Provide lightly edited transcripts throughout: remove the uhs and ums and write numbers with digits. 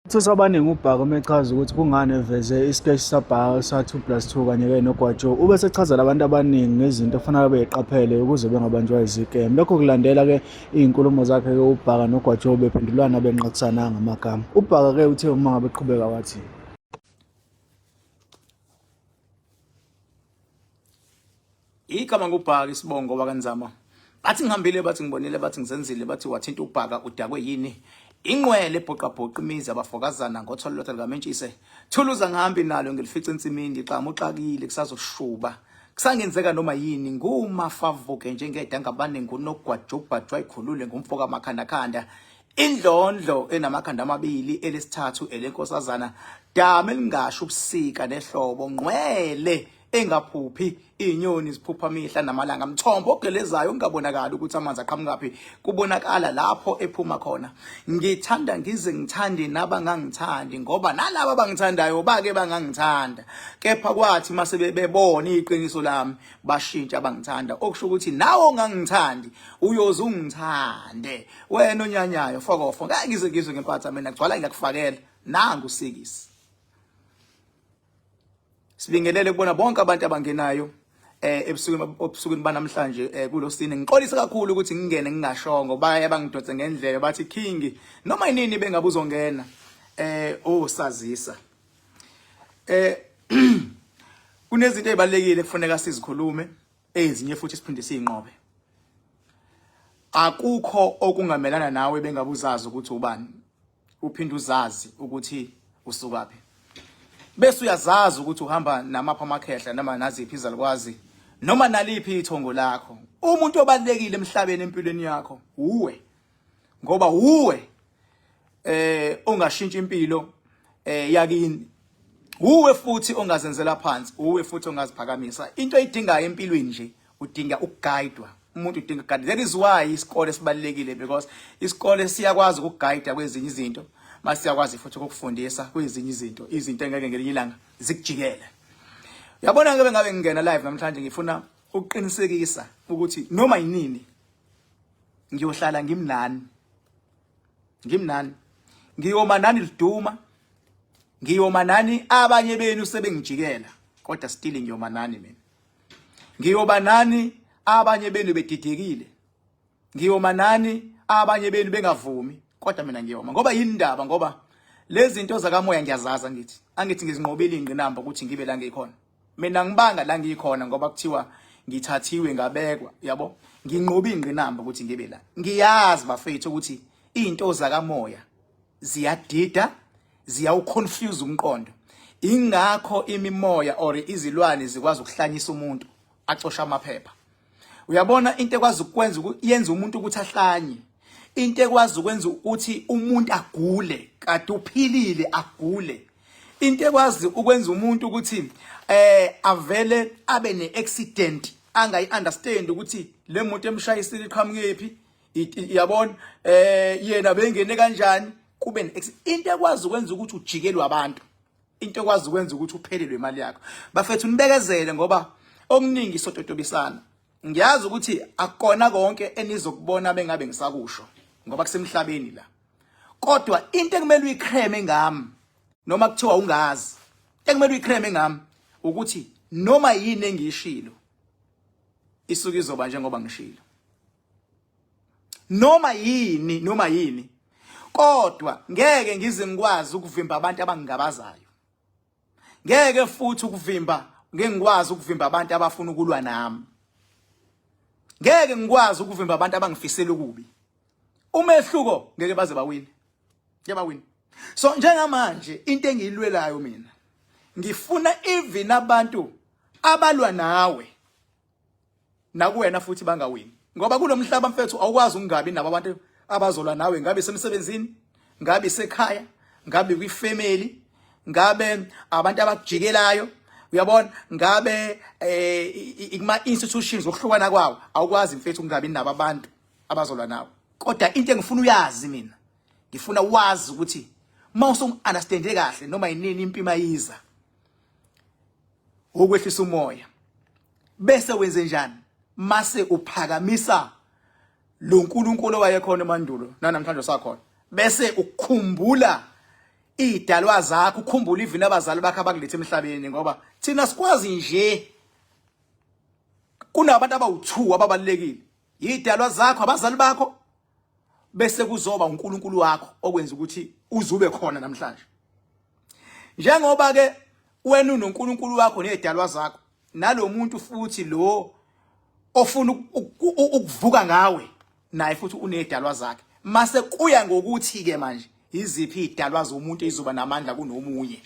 Thusa abaningi uBhaka uma echaza ukuthi kungani eveze isikeshi saBhaka sa-2 plus 2 kanye-ke noGwajo. Ube sechazela abantu abaningi ngezinto okufanele beyiqaphele ukuze bengabanjwa izikemu. Lokho kulandela-ke iy'nkulumo zakhe-ke uBhaka noGwajo bephendulana benqakisana ngamagama. UBhaka-ke uthe uma ngabe eqhubeka wathi. Igama ngubhaka isibongo wakaNzama. Bathi ngihambile bathi ngibonile bathi ngizenzile bathi wathinta ubhaka udakwe yini. Inqwele ebhoqabhoqa imizi abafokazana ngothololotha likamentshise. Thuluza ngihambi nalo ngilifica ensimini ngixama uxakile kusazoshuba. Kusangenzeka noma yini ngumafavuke njengedangabane ngunogwajubhajwa ikhulule ngumfoka makhandakhanda. Indlondlo enamakhanda amabili elesithathu elenkosazana dama elingasho ubusika nehlobo ngqwele engaphuphi izinyoni ziphupha mihla namalanga mthombo ogelezayo ungabonakali ukuthi amanzi aqhamukaphi kubonakala lapho ephuma khona ngithanda ngize ngithande nabangangithandi ngoba nalabo abangithandayo bake bangangithanda kepha kwathi mase bebona iqiniso lami bashintsha bangithanda okusho ukuthi nawe ongangithandi uyoze ungithande wena onyanyayo fokofo ngeke ngize ngizwe ngempatha mina gcwala ngiyakufakela nangu usikisi Sibingelele kubona bonke abantu abangenayo eh ebusukwini obusukwini banamhlanje eh, kulosine ngixolisa kakhulu ukuthi ngingene ngingashongo baye bangidonse ngendlebe bathi king noma inini bengabuzongena eh osazisa eh kunezinto ezibalekile kufuneka sizikhulume ezinye futhi siphinde siyinqobe akukho okungamelana nawe bengabuzazi ukuthi ubani uphinde uzazi ukuthi usukaphi bese uyazazi ukuthi uhamba namapha amakhehla noma naziphi izalukwazi noma naliphi ithongo lakho umuntu obalekile emhlabeni empilweni yakho uwe ngoba uwe eh ongashintsha impilo eh yakini uwe futhi ongazenzela phansi uwe futhi ongaziphakamisa into oyidingayo empilweni nje udinga ukuguidwa umuntu udinga guide that is why isikole sibalekile because isikole siyakwazi ukuguide kwezinye izinto masiyakwazi futhi ukukufundisa kwezinye izinto izinto engeke ngelinye ilanga zikujikele uyabona ke bengabe ngingena live namhlanje ngifuna ukuqinisekisa ukuthi noma yinini ngiyohlala ngimnani ngimnani ngiyoma nani liduma ngiyoma nani abanye benu sebengijikela kodwa still ngiyoma nani mina ngiyoba nani abanye benu bedidekile ngiyoma nani abanye benu bengavumi kodwa mina ngiyoma ngoba yini indaba ngoba lezi zinto zakamoya ngiyazaza ngithi angithi ngizinqobile ingqinamba ukuthi ngibe la ngikhona mina ngibanga la ngikhona ngoba kuthiwa ngithathiwe ngabekwa yabo nginqobe ingqinamba ukuthi ngibe la ngiyazi bafethu ukuthi izinto zakamoya ziyadida ziyawuconfuse umqondo ingakho imimoya or izilwane zikwazi ukuhlanyisa umuntu acosha amaphepha uyabona into ekwazi ukwenza yenza umuntu ukuthi ahlanye into ekwazi ukwenza ukuthi umuntu agule kade uphilile agule into ekwazi ukwenza umuntu ukuthi eh avele abe neaccident angayi understand ukuthi le muntu emshayisile iqhamukephi yabona eh yena bengene kanjani kube into ekwazi ukwenza ukuthi ujikelwe abantu into ekwazi ukwenza ukuthi uphelelwe imali yakho bafethu nibekezele ngoba okuningi sototobisana ngiyazi ukuthi akukona konke enizokubona bengabe ngisakusho ngoba kusemhlabeni la kodwa into ekumele uyicreme ngami noma kuthiwa ungazi ekumele uyicreme ngami ukuthi noma yini engiyishilo isuke izoba njengoba ngishilo noma yini noma yini kodwa ngeke ngize ngikwazi ukuvimba abantu abangingabazayo ngeke futhi ukuvimba ngeke ngikwazi ukuvimba abantu abafuna ukulwa nami ngeke ngikwazi ukuvimba abantu abangifisela ukubi umehluko ngeke baze bawine ngeke bawine so njengamanje into engiyilwelayo mina ngifuna even abantu abalwa nawe nakuwena futhi bangawini ngoba kulomhlaba mfethu awukwazi ukungabi nabo abantu abazolwa nawe ngabe semsebenzini ngabe sekhaya ngabe kwifamily ngabe abantu abakujikelayo uyabona ngabe eh kuma institutions okuhlukana kwawo awukwazi mfethu ukungabi nabo abantu abazolwa nawe kodwa into engifuna uyazi mina ngifuna wazi ukuthi uma usungi-understande kahle noma yinini impi mayiza ukwehlisa umoya bese wenze njani mase uphakamisa lo nkulunkulu owayekhona emandulo nanamhlanje usakhona bese ukukhumbula Idalwa zakho ukhumbule even abazali bakho abakulethe emhlabeni ngoba thina sikwazi nje kunabantu abawu2 ababalekile. Idalwa zakho abazali bakho bese kuzoba uNkulunkulu wakho okwenza ukuthi uzube khona namhlanje. Njengoba ke wena unoNkulunkulu wakho nezidalwa zakho nalomuntu futhi lo ofuna ukuvuka ngawe naye futhi unezidalwa zakhe mase kuya ngokuthi ke manje iziphi izidalwa zomuntu ezizoba namandla kunomunye.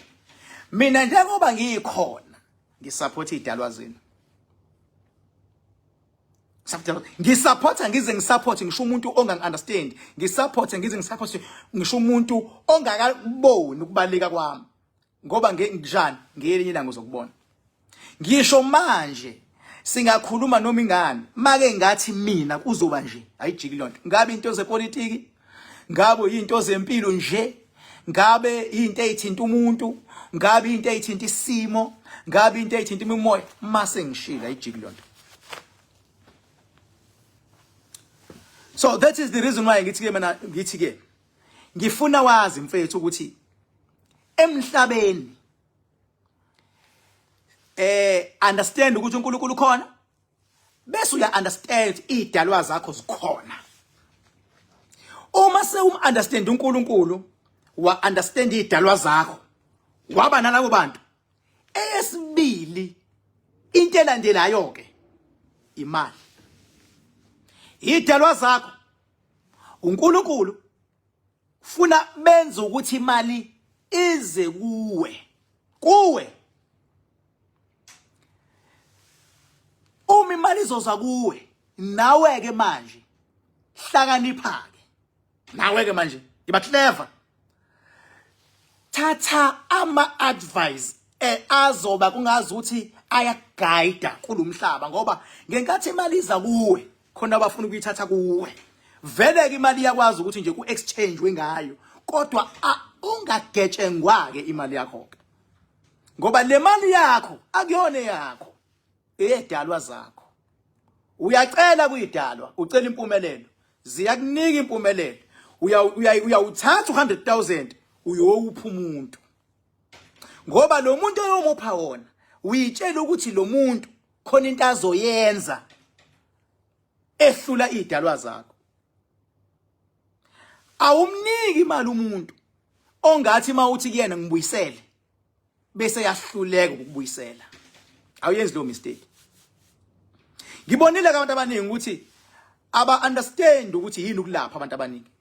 Mina njengoba ngikhona ngisupport izidalwa zenu, ngisupporta ngize ngisupport ngisho umuntu ongangi-understand, ngisupport ngize ngisupport ngisho umuntu ongakaboni ukubaleka kwami, ngoba njani ngelinye ilanga uzokubona. Ngisho manje singakhuluma noma ingane make ngathi mina kuzoba nje ayijiki lonto, ngabe into zepolitiki, ngabe into zempilo nje, ngabe into eyithinta umuntu, ngabe into eyithinta isimo, ngabe into eyithinta imimoya, mase ngishila ayijiki lonto. So that is the reason why ngithi ke mina ngithi ke ngifuna wazi mfethu ukuthi emhlabeni understand ukuthi uNkulunkulu ukhona, bese uya understand idalwa zakho zikhona. Uma sewum understand uNkulunkulu, wa understand idalwa zakho, waba nalabo bantu. Eyesibili into elandelayo ke imali. Idalwa zakho uNkulunkulu funa benze ukuthi imali ize kuwe kuwe. Uma imali izoza kuwe nawe ke manje hlakanipha ke nawe ke manje iba clever, thatha ama advice azoba kungazi ukuthi ayaguide kulomhlaba, ngoba ngenkathi imali iza kuwe khona abafuna ukuyithatha kuwe. Vele ke imali iyakwazi ukuthi nje ku exchange ngayo, kodwa ungagetshengwa ke imali yakho ke, ngoba le mali yakho akuyona yakho, eyedalwa zakho. Uyacela kuyidalwa, ucela impumelelo, ziyakunika impumelelo. Uyawuthatha u100000 uyowupha umuntu, ngoba lo muntu oyomupha wona uyitshela ukuthi lo muntu khona into azoyenza ehlula idalwa zakho. Awumniki imali umuntu ongathi mawuthi kuyena ngibuyisele bese yahluleka ukubuyisela. Awuyenzi lo mistake. Ngibonile abantu abaningi ukuthi aba understand ukuthi yini ukulapha. Abantu abaningi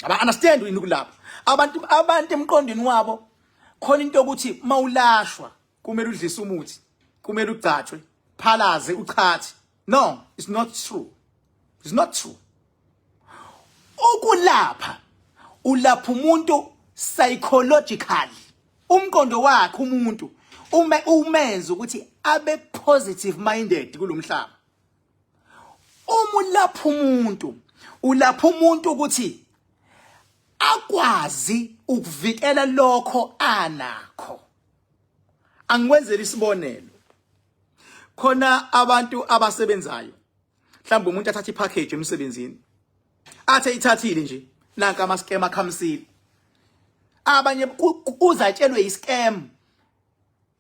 aba understand yini ukulapha. Abantu emqondweni wabo khona into yokuthi mawulashwa kumele udlise umuthi, kumele ugcatshwe, phalaze, uchathe. No, it's not true, it's not true. Ukulapha ulapha umuntu psychologically, umqondo wakhe umuntu ume umenza ukuthi abe positive minded kulomhlaba. Uma ulapha umuntu, ulapha umuntu ukuthi akwazi ukuvikela lokho anakho. Angikwenzela isibonelo, khona abantu abasebenzayo, mhlawumbe umuntu athatha ipackage emsebenzini, athe ithathile nje, nanka ama scam akhamisile. Abanye uzatshelwe iscam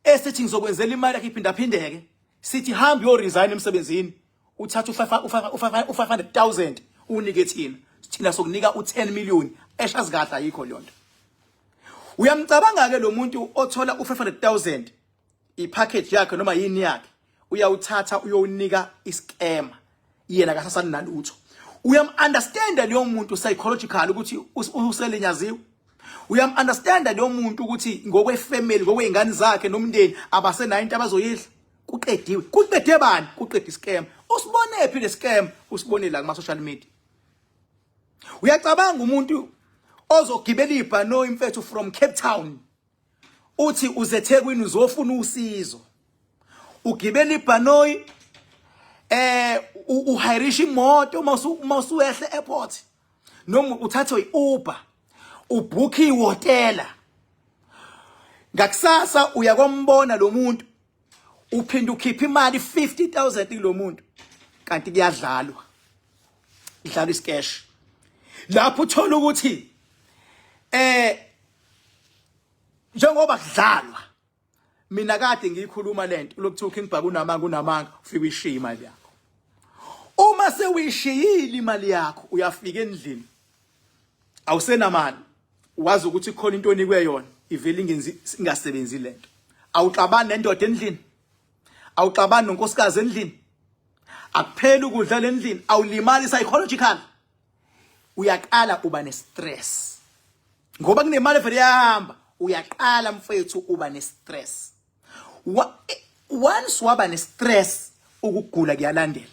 esithi ngizokwenzela imali yakhe iphindaphindeke, sithi hamba uyo resign emsebenzini, uthatha u500000 unike thina, thina sokunika u10 million eshazi kahle. Ayikho leyo nto. Uyamcabanga ke lo muntu othola u500000 ipackage yakhe noma yini yakhe, uyawuthatha uyowunika iscam, yena akasasani nalutho. Uyam understand leyo muntu psychological ukuthi uselinyaziwe. Uyam understand leyo muntu ukuthi ngokwefamily, ngokwezingane zakhe nomndeni, abasenayo into abazoyidla, kuqediwe. Kuqede bani? Kuqede iscam. Usibone phi le scam? Usibone la kuma social media. Uyacabanga umuntu ozogibela ibhanoyi mfethu from Cape Town, uthi uze eThekwini uzofuna usizo, ugibela ibhanoyi, uhirisha imoto mawusuwehle airport, noma uthathwe iUber, ubook ihotela, ngakusasa uyakombona lo muntu, uphinda ukhipha imali 50000 kulo muntu, kanti kuyadlalwa, idlalwa iscash. Lapho uthola ukuthi Njengoba kudlalwa mina kade ngiyikhuluma lento lokuthiwa uKing Bhaka unamanga, unamanga, ufike uyishiye imali yakho. Uma sewuyishiyile imali yakho, uyafika endlini awusenamali, wazi ukuthi khona into onikwe yona ivele ingenzi, ingasebenzi lento. Awuxabani nendoda endlini, awuxabani nonkosikazi endlini, akupheli ukudla lendlini, awulimali psychological, uyaqala uba ne-stress ngoba kunemali evele yahamba. Uyaqala mfethu uba ne-stress. Once waba ne-stress, ukugula kuyalandela.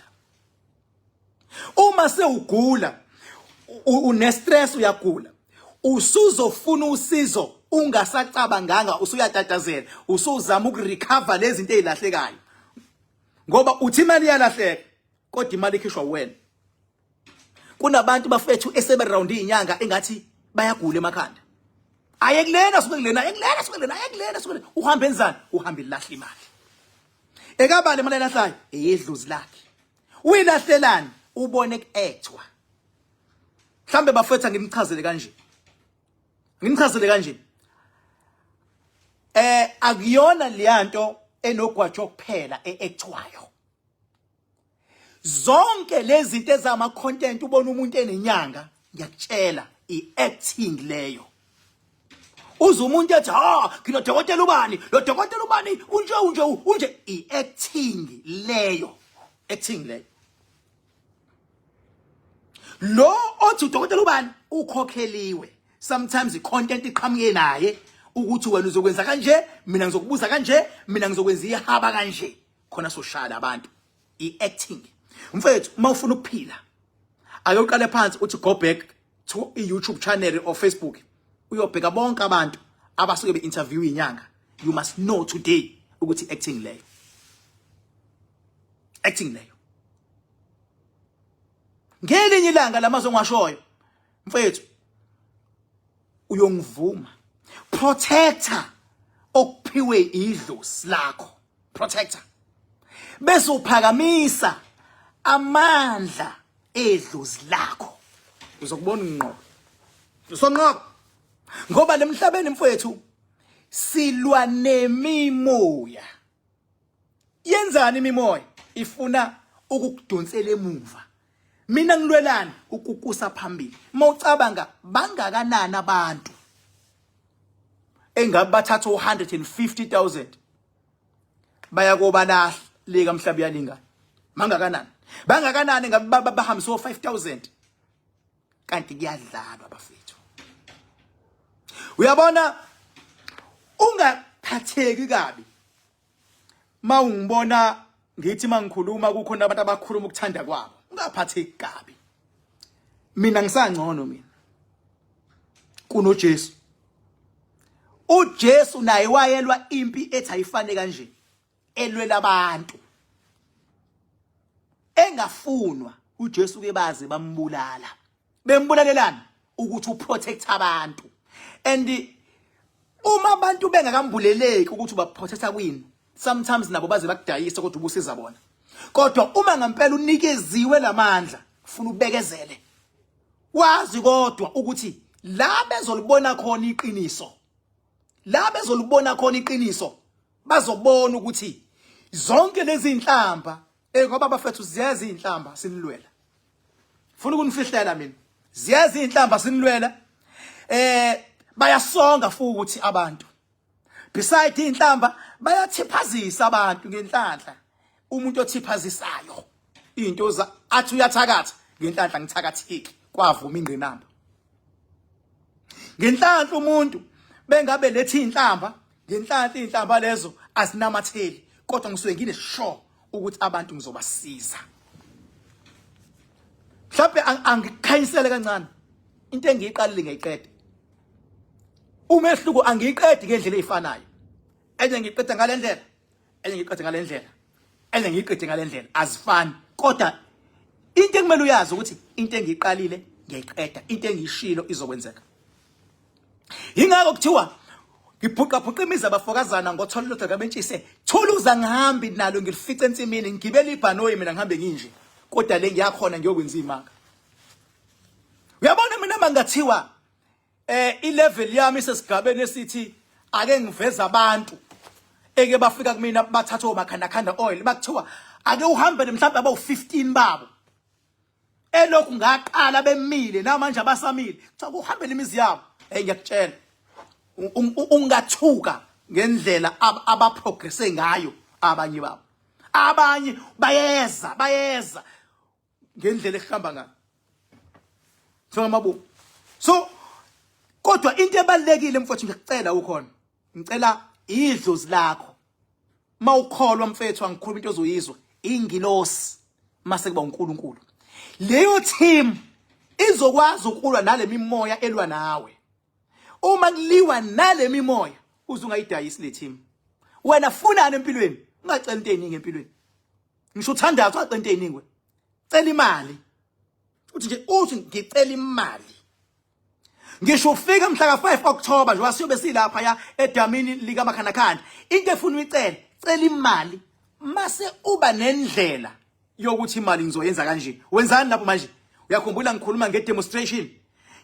Uma sewugula, une-stress, uyagula, usuzofuna usizo ungasacabanganga, usuyatatazela, usuzama ukurecover lezi zinto ezilahlekayo ngoba uthi imali iyalahleka, kodwa imali ikhishwa wena. Kunabantu bafethu esebe round izinyanga engathi bayagula emakhanda, aye kulena, suke kulena, aye kulena, suke kulena, aye kulena, suke kulena. Uhamba enzani? Uhamba ilahla imali. Ekabani imali elahlayo? Eyedlozi lakhe. Uyilahlelani? Ubone ku-actwa. Mhlambe bafethu ngimchazele kanje, ngimchazele kanje, akuyona leyanto enogwajo kuphela e-actwayo. Zonke lezi zinto ezama content, ubona umuntu enenyanga, ngiyakutshela, i-acting leyo. Uze umuntu ethi, "Ha, nginodokotela ubani, lo dokotela ubani unje, unje, unje," i-acting leyo, acting leyo. Lo othi udokotela ubani ukhokheliwe. Sometimes i-content iqhamuke naye ukuthi wena uzokwenza kanje, mina ngizokubuza kanje, mina ngizokwenza ihaba kanje, khona soshaya abantu. I-acting mfethu. Uma ufuna ukuphila, ake uqale phansi uthi go back to i-YouTube channel or Facebook, uyobheka bonke abantu abasuke be-interview inyanga. You must know today ukuthi acting leyo, acting leyo. Ngelinye ilanga lamazwi ongashoyo mfethu uyongivuma. Protector okuphiwe idlozi lakho, protector, bese uphakamisa amandla edlozi lakho, uzokubona unqoba, usonqoba, ngoba lemhlabeni mfowethu silwa nemimoya. Yenzani imimoya? Ifuna ukukudonsela emuva. Mina ngilwelani? Ukukusa phambili. Mawucabanga, bangakanani abantu engabe bathatha u150,000 baya kobalahla lika mhlaba uyalingana? Mangakanani, bangakanani ngabe bahambisa o5000? Kanti kuyadlalwa bafethu. Uyabona, ungaphatheki kabi mawungibona ngithi mangikhuluma kukhona abantu abakhuluma ukuthanda kwabo. Ungaphatheki kabi. Mina ngisangcono mina kunoJesu. uJesu naye wayelwa impi ethi ayifane kanje, elwela abantu, engafunwa uJesu ke, baze bambulala. Bembulalelana ukuthi uprotect abantu. And uma abantu bengakambuleleki ukuthi ubaprotecta kwini, sometimes nabo baze bakudayisa, kodwa ubusiza bona. Kodwa uma ngempela unikeziwe lamandla, ufuna ubekezele, wazi kodwa ukuthi la bezolibona khona iqiniso, la bezolibona khona iqiniso, bazobona ukuthi zonke lezi inhlamba, ngoba bafethu ziyeza inhlamba sinilwela. Funa ukunifihlela mina, ziyeza inhlamba sinilwela. Bayasonga futhi abantu. Beside inhlamba, bayathiphazisa abantu ngenhlanhla. Umuntu othiphazisayo into za athi uyathakatha, ngenhlanhla ngithakathiki, kwavuma ingqinamba. Ngenhlanhla umuntu bengabe lethi inhlamba, ngenhlanhla inhlamba lezo azinamatheli, kodwa ngisuke ngine sure ukuthi abantu ngizobasiza. Mhlawumbe angikhanyisele kancane, into engiyiqalile ngiyayiqeda. Umehluko, angiyiqedi ngendlela ezifanayo. Enye ngiqeda ngale ndlela, enye ngiqede ngale ndlela, enye ngiyiqede ngale ndlela, azifani. Kodwa into ekumele uyazi ukuthi into engiyiqalile ngiyayiqeda, into engiyishilo izokwenzeka. Ingakho kuthiwa ngibhuqabhuqa imizi abafokazana ngothola lodwa kabentshise thuluza, ngihambi nalo, ngilifice ensimini, ngigibele ibhanoyi mina, ngihambe nginje, kodwa le ngiyakhona ngiyokwenza imanga. Uyabona, mina mangathiwa ilevel yami isesigabeni esithi Ake ngiveza abantu eke bafika kumina bathatha omakhandakhanda oil, bakuthiwa ake uhambe mhlawumbe abawu-15 babo elokhu ngaqala bemile namanje abasamile, kuthiwa kuhambele imizi yabo. Hey, ngiyakutshela, ungathuka ngendlela abaprogresse ngayo abanye babo. Abanye bayeza bayeza ngendlela ehamba ngayo njengamabombo. So kodwa into ebalekile mfowethu, ngiyakucela, ukhona, ngicela idlozi lakho mawukholwa mfethu, angikhuluma into ozoyizwa, ingilosi mase kuba uNkulunkulu, leyo team izokwazi ukulwa nale mimoya elwa nawe. Uma kuliwa nale mimoya, uze ungayidayisi le team. Wena funani empilweni? Ungacela into eziningi empilweni, ngisho uthandaza ungacela into eziningi. Wena cela imali, uthi nje, uthi ngicela imali. Ngisho ufika mhla ka-5 October nje wasiyobe silapha ya edamini likaMakhanakhanda, into efuna uyicele, cela imali, mase uba nendlela yokuthi imali ngizoyenza kanje. Wenzani lapho manje? Uyakhumbula ngikhuluma nge-demonstration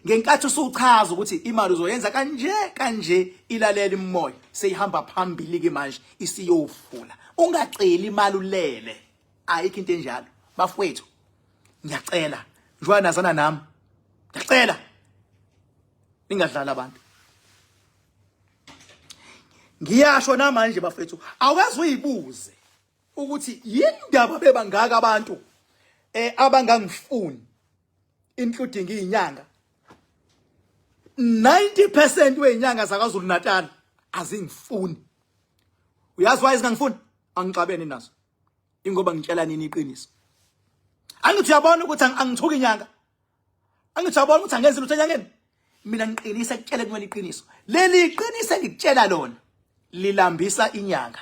ngenkathi usuchaza ukuthi imali uzoyenza kanje kanje, ilalela imoya seyihamba phambili ke manje isiyofula. Ungaceli imali ulele, ayikho into enjalo bafowethu. Ngiyacela njengoba nazana nami, ngiyacela ningadlali abantu. Ngiyasho namanje bafethu, awukaze uyibuze ukuthi yindaba bebangaka abantu abangangifuni, including izinyanga. 90% wezinyanga zakwaZulu Natal azingifuni. Uyazi why zingangifuni? Angixabene nazo, ingoba ngitshela nini iqiniso. Angithi uyabona ukuthi angithuki inyanga, angithi uyabona ukuthi angenzi lutho enyangeni. Mina ngiqinisa kutshela kumele iqiniso. Leli iqiniso engikutshela lona lilambisa inyanga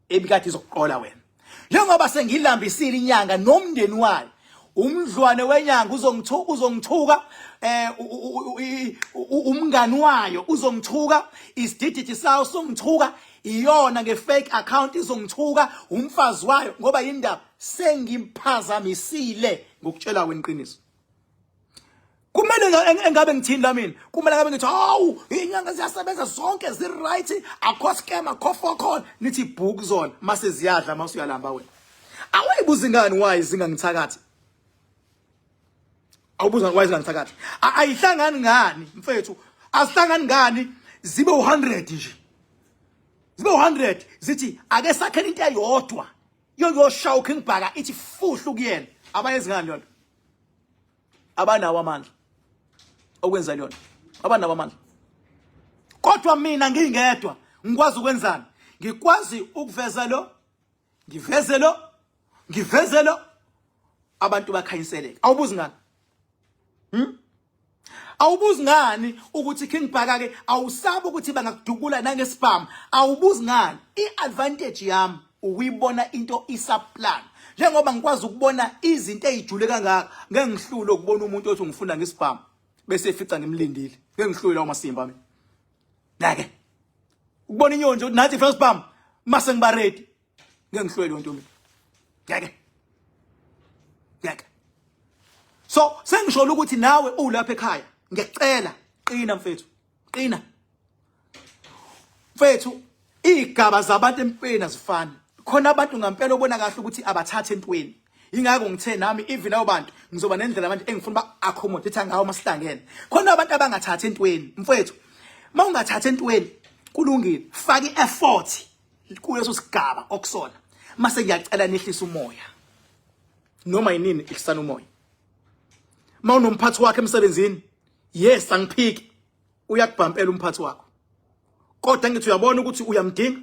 ebikade izokuqola wena. Njengoba sengilambisile inyanga nomndeni wayo, umdlwane wenyanga uzongithuka, uzongithuka, umngani wayo uzongithuka, isidididi sawo songithuka, iyona nge-fake account izongithuka, umfazi wayo, ngoba indaba sengimphazamisile ngokutshela wena iqiniso. Kumele engabe ngithini la mina? Kumele ngabe ngithi hawu, inyanga ziyasebenza zonke, zi-right, akho scam, akho fokol. Nithi book zona mase ziyadla, mase uyalamba wena. Awuyibuza ingani why zingangithakathi? Awubuza why zingangithakathi? Ayihlangani ngani mfethu? Azihlangani ngani zibe u100 nje, zibe u100, zithi ake sakhele into eyodwa yokuyoshaya uKing Bhaka, ithi fuhlu kuyena. Abayenzi ngani leyonto? Abanawo amandla okwenza leyonto, abanawo amandla. Kodwa mina ngingedwa ngikwazi ukwenzani? Ngikwazi ukuveza lo, ngiveze lo, ngiveze lo, abantu bakhanyiseleke. Awubuzi ngani? Awubuzi ngani ukuthi King Bhaka ke awusabi ukuthi bangakudubula nangesibhamu? Awubuzi ngani? I-advantage yami ukuyibona into isaplan. Njengoba ngikwazi ukubona izinto ezijule kangaka, ngeke ngihlule ukubona umuntu othi ngifuna ngesibhamu bese efica ngimlindile. Ngeke ngihlule lawo masimba mina, ngeke. Ukubona inyoni nje ukuthi nathi ifuna isibhamu mase ngiba ready, ngeke ngihlule leyo nto mina, ngeke, ngeke. So sengisholo ukuthi nawe ulapha ekhaya, ngiyacela, qina mfethu, qina mfethu. Igaba zabantu empilweni azifani. Khona abantu ngampela obona kahle ukuthi abathathe entweni. Ingakho ngithe nami even labo bantu ngizoba nendlela manje engifuna ba accommodate ngawo masihlangene. Khona abantu abangathathi entweni mfethu. Mawungathathi entweni, kulungile, faka ieffort kuleso sigaba okusona. Mase ngiyacela nehlisa umoya, noma yinini, ihlisana umoya. Mawunomphathi wakhe emsebenzini, yes, angiphiki, uyakubhampela umphathi wakho, kodwa ngithi uyabona ukuthi uyamdinga.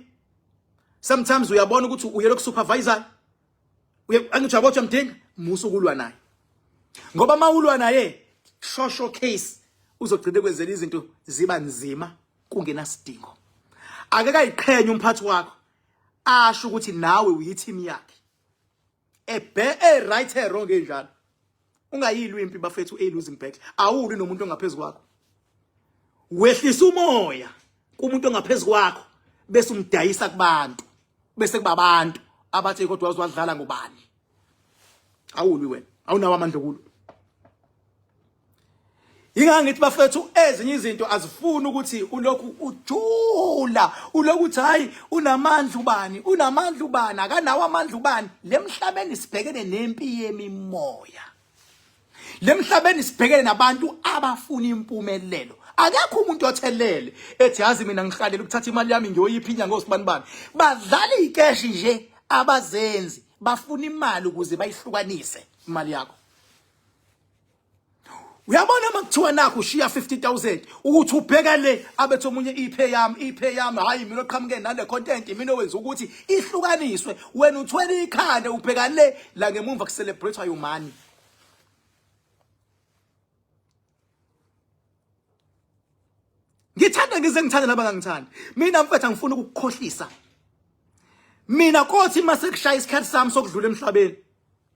Sometimes uyabona ukuthi uyelo kusupervisor, angithi uyabona ukuthi uyamdinga. Musa ukulwa naye, ngoba mawulwa naye shosho case uzogcina kwenzela izinto ziba nzima kungenasidingo. Ake kayiqhenye umphathi wakho, asho ukuthi nawe uyi-team yakhe ebe e right e wrong enjalo. Ungayilwi impi bafethu, a losing battle. Awulwi nomuntu ongaphezulu kwakho. Wehlisa umoya kumuntu ongaphezulu kwakho bese umdayisa kubantu, bese kuba abantu abathi kodwa wazwadlala ngobani. Awulwi wena, awunawo amandla okulwa. Ingakho ngithi bafethu ezinye izinto azifuni ukuthi ulokhu ujula, ulokhu uthi hayi unamandla ubani, unamandla ubani, akanawo amandla ubani. Lemhlabeni sibhekene nempi yemimoya. Lemhlabeni sibhekene nabantu abafuna impumelelo. Akekho umuntu othelele ethi yazi mina ngihlalela ukuthatha imali yami ngiyoyipha inyanga osibanibani. Badlala ikeshi nje abazenzi, bafuna imali ukuze bayihlukanise imali yakho. Uyabona uma kuthiwa nakho ushiya 50000 ukuthi ubheka le abethi omunye iphe yami iphe yami hayi mina oqhamuke nale content mina owenza ukuthi ihlukaniswe wena uthwele ikhanda ubheka le la ngemumva ku celebrate your money. Ngithanda ngize ngithande laba ngangithanda mina mfethu angifuni ukukukhohlisa mina kothi mase kushaya isikhathi sami sokudlula emhlabeni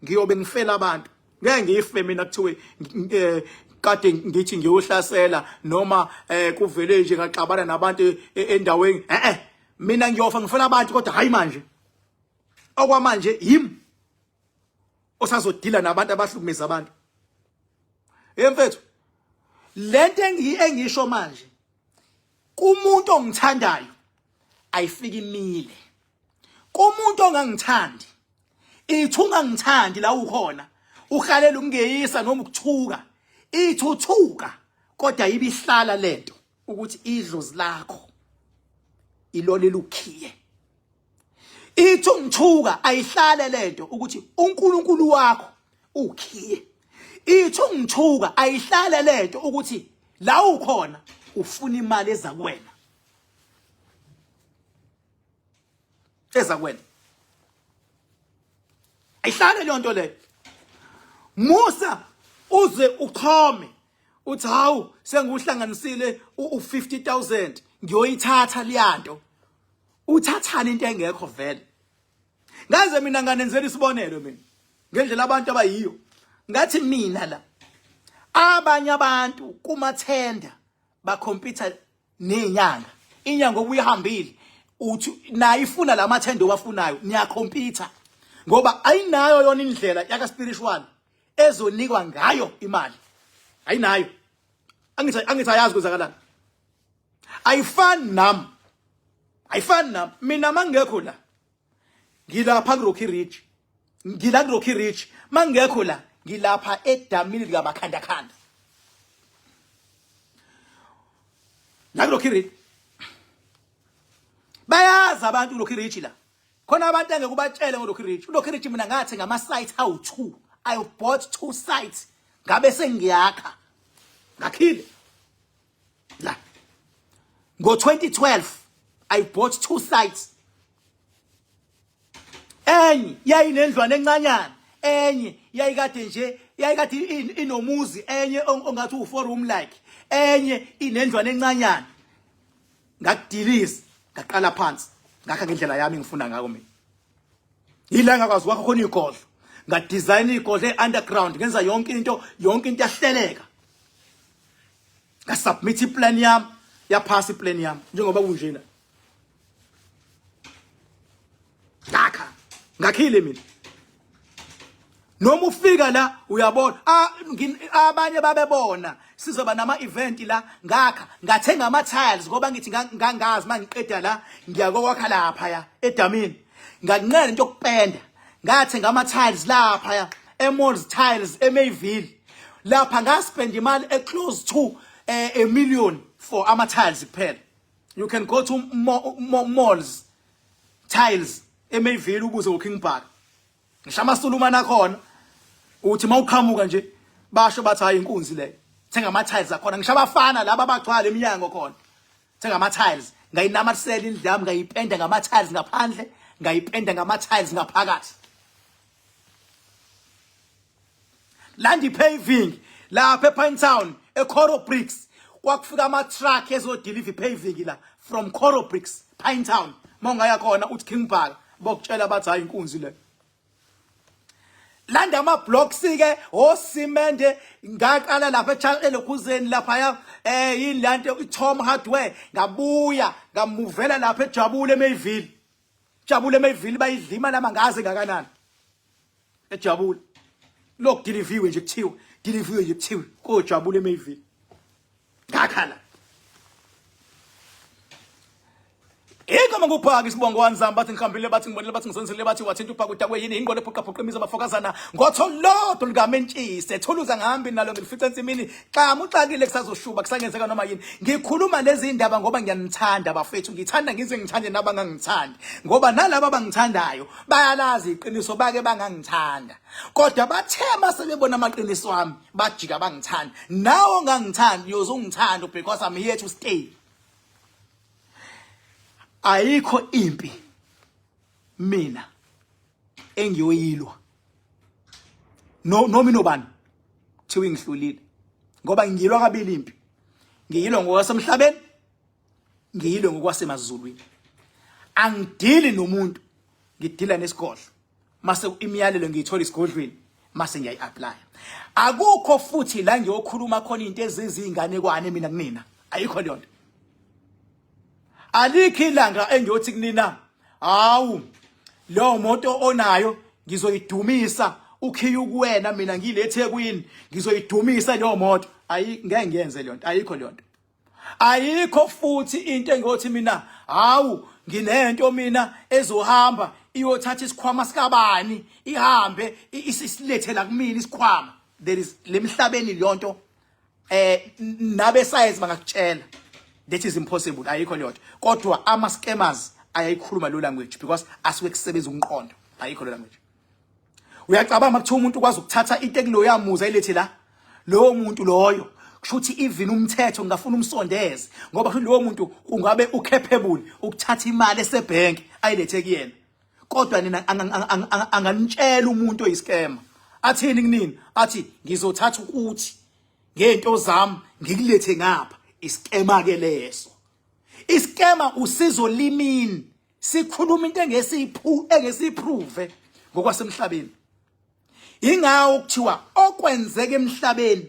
ngiyobe ngifela abantu ngeke ngife mina kuthiwe eh, kade ngithi ngiyohlasela noma eh kuvele nje ngaxabana nabantu e, endaweni eh eh mina ngiyofa ngifela abantu kodwa hayi manje okwamanje yimi osazodila nabantu abahlukumeza abantu. Hey mfethu, lento engisho manje kumuntu ongithandayo ayifiki imile. Kumuntu ongangithandi ithi ungangithandi la ukhona uhalela ukungeyisa noma ukuthuka ithuthuka kodwa ibihlala lento ukuthi idlozi lakho ilona elukhiye ithi ungithuka ayihlale lento ukuthi uNkulunkulu wakho ukhiye ithi ungithuka ayihlale lento ukuthi la ukhona ufuna imali eza kuwena eza kuwena ayihlale leyo nto leyo musa uze uchome uthi hawu sengiwuhlanganisile u-50000 ngiyoyithatha leyanto uthathani into engekho vele ngaze mina nganenzela isibonelo mina ngendlela abantu abayiyo ngathi mina la abanye abantu kumathenda bakhompyutha nenyanga inyanga obuyihambile uthi nayo ifuna la mathenda owafunayo niyakhompyutha ngoba ayinayo yona indlela yaka spiritual ezonikwa ngayo imali ayinayo angithi angithi ayazi kwenzakalani ayifani nami ayifani nami mina mangekho la ngilapha ku Rocky Ridge ngila ku Rocky Ridge mangekho la ngilapha edamini likabakhanda khanda la ku Rocky Ridge bayazi abantu Rocky Ridge la khona abantu engeke ubatshele ngo Rocky Ridge uRocky Ridge mina ngathi ngama sites awu2 I bought two sites ngabe sengiyakha ngakhile la ngo-2012 I bought two sites enye yayinendlwana encanyana enye yayikade nje yayikade inomuzi enye ongathi u-four room like enye inendlwana encanyana ngakudiliza ngaqala phansi ngakha ngendlela yami ngifuna ngako mina yila ngakwazi kwakho khona igodlo ngadesign igodlo e-underground ngenza yonke into yonke into yahleleka ngasubmit iplan yami yaphasa iplan yami njengoba kunjena ngakha ngakhile mina noma ufika la uyabona abanye babebona sizoba nama event la ngakha ngathenga ama tiles ngoba ngithi ngangazi mangiqeda la ngiyakokwakha lapha ya edamini nganqena into yokupenda ngathenga ama tiles lapha ya eMalls Tiles eMayville lapha ngaspend imali e close to a million for ama tiles kuphela you can go to malls tiles eMayville ubuze ngoKing Park ngisho amasulumane akhona uthi mawuqhamuka nje basho bathi hayi inkunzi leyo thenga ama tiles akhona ngisho abafana laba abagcwala eminyango khona thenga ama tiles ngayinamathisela indlu yami ngayipenda ngama tiles ngaphandle ngayipenda ngama tiles ngaphakathi landi paving lapha ePine Town eCoro Bricks kwakufika ama truck ezodeliver paving la from Coro Bricks Pine Town mawungaya khona uthi King Bhaka bokutshela bathi hayi inkunzi le landa ama blocks ke osimende ngaqala lapha elokhuzeni lapha ya eh yini lanto iTom Hardware ngabuya ngamuvela lapha ejabule eMayville Jabule eMayville bayidla imali amangazi ngakanani ejabule lokudiliviwe nje kuthiwe diliviwe nje kuthiwe kojabule eMayville. Ngakhala. Igama nguphaka isibongo wanzamba bathi ngihambile bathi ngibonile bathi ngizenzile bathi wathinta uphaka udakwe yini ingqondo ephuqa phuqa imizi abafokazana ngotho lodwa likamentshise thuluza ngihambi nalo ngilifica ensimini xamu uxakile kusazoshuba kusangenzeka noma yini ngikhuluma lezi indaba ngoba ngiyanithanda bafethu ngithanda ngize ngithande nabangangithandi ngoba nalabo abangithandayo bayalazi iqiniso bake bangangithanda kodwa bathe masebebona amaqiniso ami bajika bangithanda nawe ongangithandi uyozungithanda because I'm here to stay. Ayikho impi mina engiyoyilwa no noma inobani kuthiwa ingihlulile ngoba ngilwa kabili impi ngiyilwa ngokwasemhlabeni ngiyilwe ngokwasemazulwini angidili nomuntu ngidila nesigodlo mase imiyalelo ngiyithola isigodlweni mase ngiyayi-apply akukho futhi la ngiyokhuluma khona into ezizinganekwane mina kunina ayikho leyo nto alikho ilanga engiyothi kunina hawu leyo moto onayo ngizoyidumisa ukhiye ukuwena mina ngilethe eThekwini ngizoyidumisa leyo moto ayi ngeke ngiyenze leyo nto ayikho leyo nto Ayikho futhi into engothi mina hawu nginento mina ezohamba iyothatha isikhwama sikabani ihambe isilethe la kumina isikhwama there is lemhlabeni leyonto eh nabe science bangakutshela that is impossible ayikho leyo nto kodwa ama scammers ayayikhuluma lo language because asuke kusebenza umqondo ayikho lo language Uyacabanga kuthiwa umuntu ukwazi ukuthatha into ekuloya muzi ayilethe la lowo muntu loyo kusho ukuthi even umthetho ngingafuna umsondeze ngoba kusho lowo muntu ungabe ucapable ukuthatha imali esebank ayilethe kuyena kodwa nina anganitshela umuntu oyiskema athini kunini athi ngizothatha ukuthi ngento zami ngikulethe ngapha iskema ke leso iskema usizo limini sikhuluma into engesiphu engesiprove ngokwasemhlabeni ingawo kuthiwa okwenzeka emhlabeni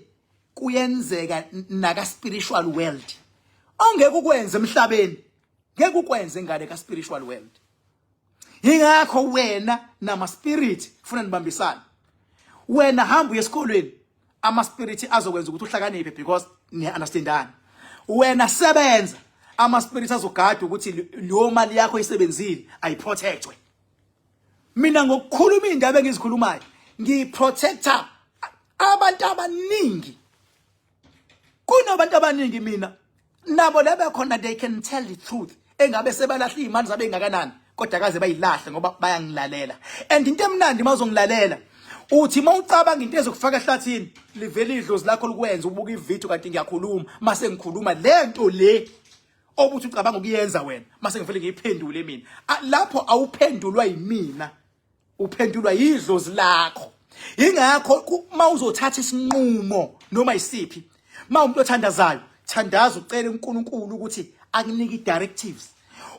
kuyenzeka naka spiritual world ongeke ukwenze emhlabeni ngeke ukwenze ngale ka spiritual world ingakho wena nama spirit kufuna nibambisane wena hamba uye esikolweni ama spirit azokwenza ukuthi uhlakaniphe because niya understandana wena sebenza ama spirit azogada ukuthi leyo mali yakho isebenzile ayiprotectwe mina ngokukhuluma indaba engizikhulumayo ngiprotector abantu abaningi kunabantu abaningi mina nabo lebe khona they can tell the truth engabe sebalahla izimali zabe engakanani kodwa kaze bayilahle ngoba bayangilalela and into emnandi mawuzongilalela uthi mawucabanga into ezokufaka ehlathini livele idlozi lakho likwenza ubuka ivideo kanti ngiyakhuluma mase ngikhuluma lento le obuthi ucabanga ukuyenza wena mase ngivele ngiyiphendule mina lapho awuphendulwa yimina uphendulwa yidlozi lakho ingakho uma uzothatha isinqumo noma isiphi uma umuntu othandazayo thandaza ucele uNkulunkulu ukuthi akunike directives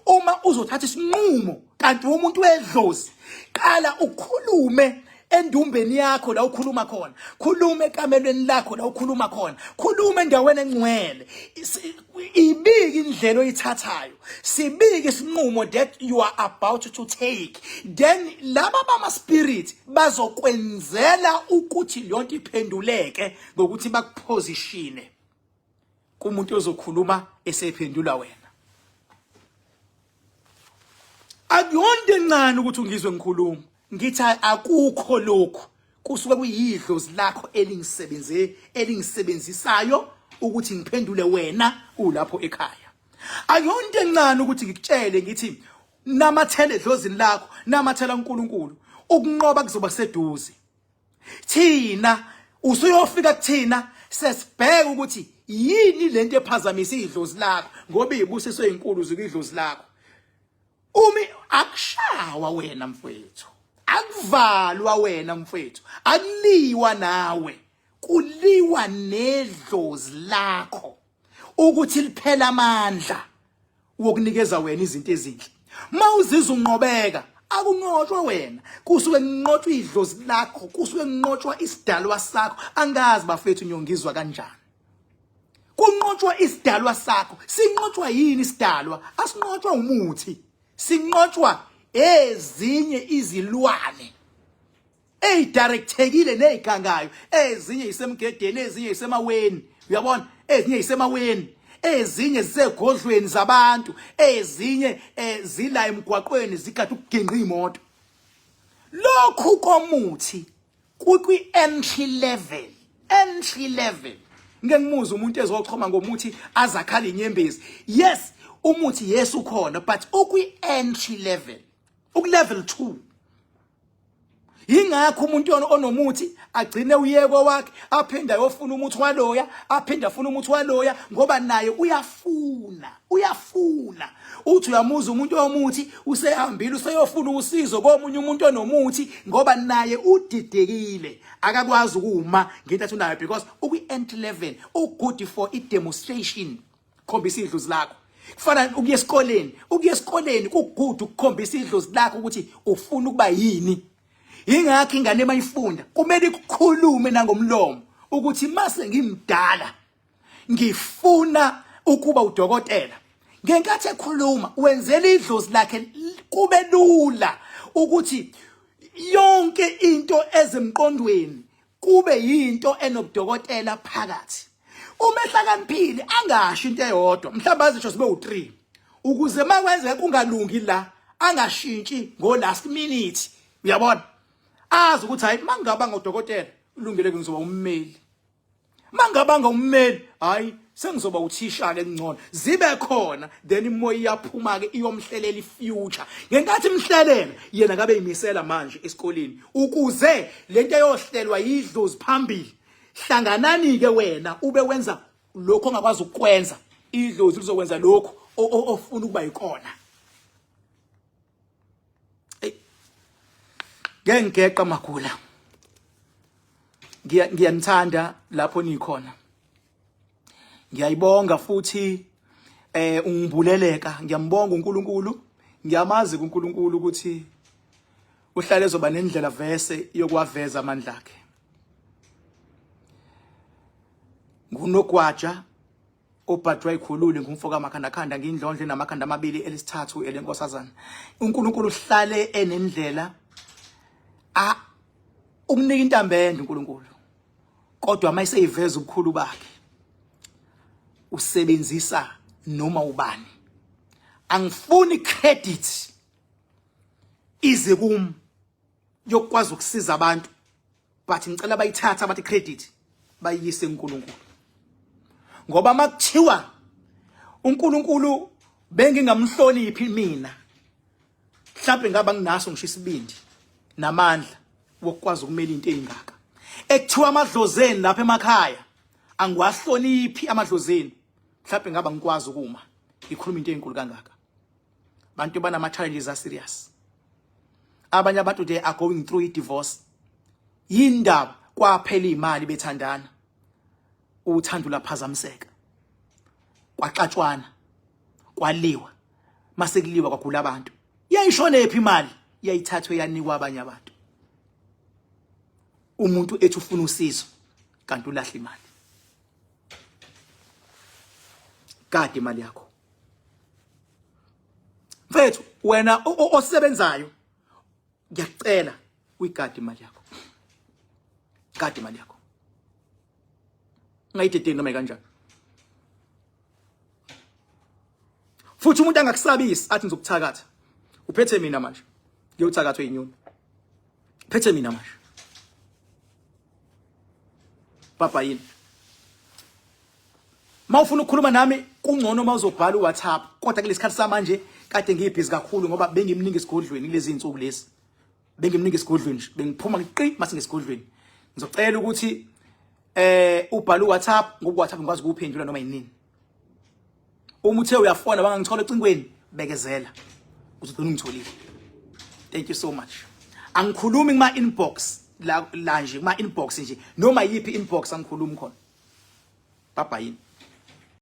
uma uzothatha isinqumo kanti umuntu wedlozi qala ukhulume endumbeni yakho la ukhuluma khona khuluma ekamelweni lakho la ukhuluma khona khuluma endaweni engcwele ibike indlela oyithathayo sibike isinqumo that you are about to take then laba bama spirit bazokwenzela ukuthi leyonto iphenduleke ngokuthi bakupositione kumuntu ozokhuluma esephendula wena akuyonto encane ukuthi ungizwe ngikhuluma ngithi akukho lokhu kusuke kuyidlozi lakho elingisebenze elingisebenzisayo ukuthi ngiphendule wena ulapho ekhaya akuyonto encane ukuthi ngikutshele ngithi namathele edlozini lakho namathela uNkulunkulu ukunqoba kuzoba seduze thina usuyofika kuthina sesibheka ukuthi yini lento ephazamisa idlozi lakho ngoba izibusiso ezinkulu zikidlozi lakho umi akushawa wena mfowethu akuvalwa wena mfowethu akuliwa nawe kuliwa nedlozi lakho ukuthi liphela amandla wokunikeza wena izinto ezinhle mawuzizwa unqobeka akunqotshwa wena kusuke kunqotshwa idlozi lakho kusuke kunqotshwa isidalwa sakho angazi bafethu nyongizwa kanjani kunqotshwa isidalwa sakho sinqotshwa yini isidalwa asinqotshwa umuthi sinqotshwa ezinye izilwane eyidirectekile nezigangayo ezinye isemgedeni ezinye isemaweni Uyabona, ezinye isemaweni, ezinye zisegodlweni zabantu, ezinye zila emgwaqweni zigade ukuginqa imoto. Lokhu komuthi kukwi entry level, entry level. Ngeke ngimuze umuntu ezochoma ngomuthi azakhala inyembezi. Yes, umuthi yes ukhona, but ukwi entry level, uku level 2. Yingakho umuntu onomuthi agcine uyeko wakhe, aphinde ayofuna umuthi waloya, aphinde afune umuthi waloya, ngoba naye uyafuna, uyafuna. Uthi uyamuza umuntu omuthi usehambile useyofuna usizo komunye umuntu onomuthi, ngoba naye udidekile, akakwazi ukuma ngento athi unayo, because ukwi-entry level, u-good for i-demonstration. Khombisa idlozi lakho. Kufana ukuya esikoleni, ukuya esikoleni kugudu ukukhombisa idlozi lakho ukuthi ufuna ukuba yini. Ingakho ingane mayifunda kumele ikukhulume nangomlomo ukuthi mase ngimdala ngifuna ukuba udokotela. Ngenkathi ekhuluma wenzela idlozi lakhe kube lula ukuthi yonke into ezemqondweni kube yinto enobudokotela phakathi. Uma ehlakaniphile angasho into eyodwa, mhlawumbe azisho zibe u3, ukuze makwenzeka kungalungi la angashintshi ngo last minute. Uyabona, azi ukuthi hayi, mangaba ngodokotela ulungile ngizoba ummeli, mangabanga ummeli hayi sengizoba uthisha ke ngcono, zibe khona. Then imoya iyaphuma ke iyomhlelela ifuture. Ngenkathi imhlelela yena kabe imisela manje esikoleni ukuze lento eyohlelwa yidlozi phambili. Hlanganani ke wena ube wenza lokho ongakwazi ukukwenza, idlozi lizokwenza lokho ofuna ukuba yikona. Ngeke ngigeqa magula, ngiyanithanda lapho nikhona, ngiyayibonga futhi ungibuleleka. Ngiyambonga uNkulunkulu, ngiyamazi kuNkulunkulu ukuthi uhlale ezoba nendlela vese yokuwaveza amandla akhe. Ngunogwaja obhajwa ikhulule, ngumfo kamakhandakhanda, ngindlondle namakhanda amabili, elisithathu elenkosazana. uNkulunkulu uhlale enendlela a ukunika intambende uNkulunkulu, kodwa mayiseyiveza ubukhulu bakhe usebenzisa noma ubani. Angifuni credit ize kum yokukwazi ukusiza abantu, but ngicela bayithatha abathi credit bayiyise kuNkulunkulu, ngoba makuthiwa uNkulunkulu bengingamhloniphi mina, mhlawumbe ngaba nginaso ngisho isibindi namandla wokukwazi ukumela into ezingaka. Ekuthiwa amadlozeni lapha emakhaya angiwahloniphi amadlozeni, mhlawumbe ngaba ngikwazi ukuma ngikhuluma into enkulu kangaka. Bantu banama challenges a serious. Abanye abantu they are going through a divorce. Yindaba kwaphela imali bethandana, uthando laphazamiseka, kwaxatshwana, kwaliwa, mase kuliwa kwagula abantu. Yayishonephi imali? Yayithathwe yanikwa abanye abantu. Umuntu ethi ufuna usizo kanti ulahla imali. Kade imali yakho mfethu, wena osebenzayo, ngiyakucela uyigade imali yakho, gade imali yakho, ungayidedeli noma kanjani. Futhi umuntu angakusabisi athi ngizokuthakatha, uphethe mina manje, ngiyothakathwa inyoni, phethe mina manje. Papa yini? Mawufuna ukukhuluma nami kungcono mawuzobhala uWhatsApp, kodwa kulesikhathi samanje kade ngiyibhizi kakhulu ngoba bengimningi esigodlweni kulezi insuku lezi. Bengimningi esigodlweni nje, bengiphuma ngiqi mase ngesigodlweni. Ngizocela ukuthi ubhale uWhatsApp, ngoba uWhatsApp ngikwazi ukuphendula noma yinini. Uma uthe uyafona bangangithola ocingweni, bekezela uzogcina ungitholile. Thank you so much. Angikhulumi kuma inbox la nje, kuma inbox nje, noma yiphi inbox angikhulumi khona. Baba yini?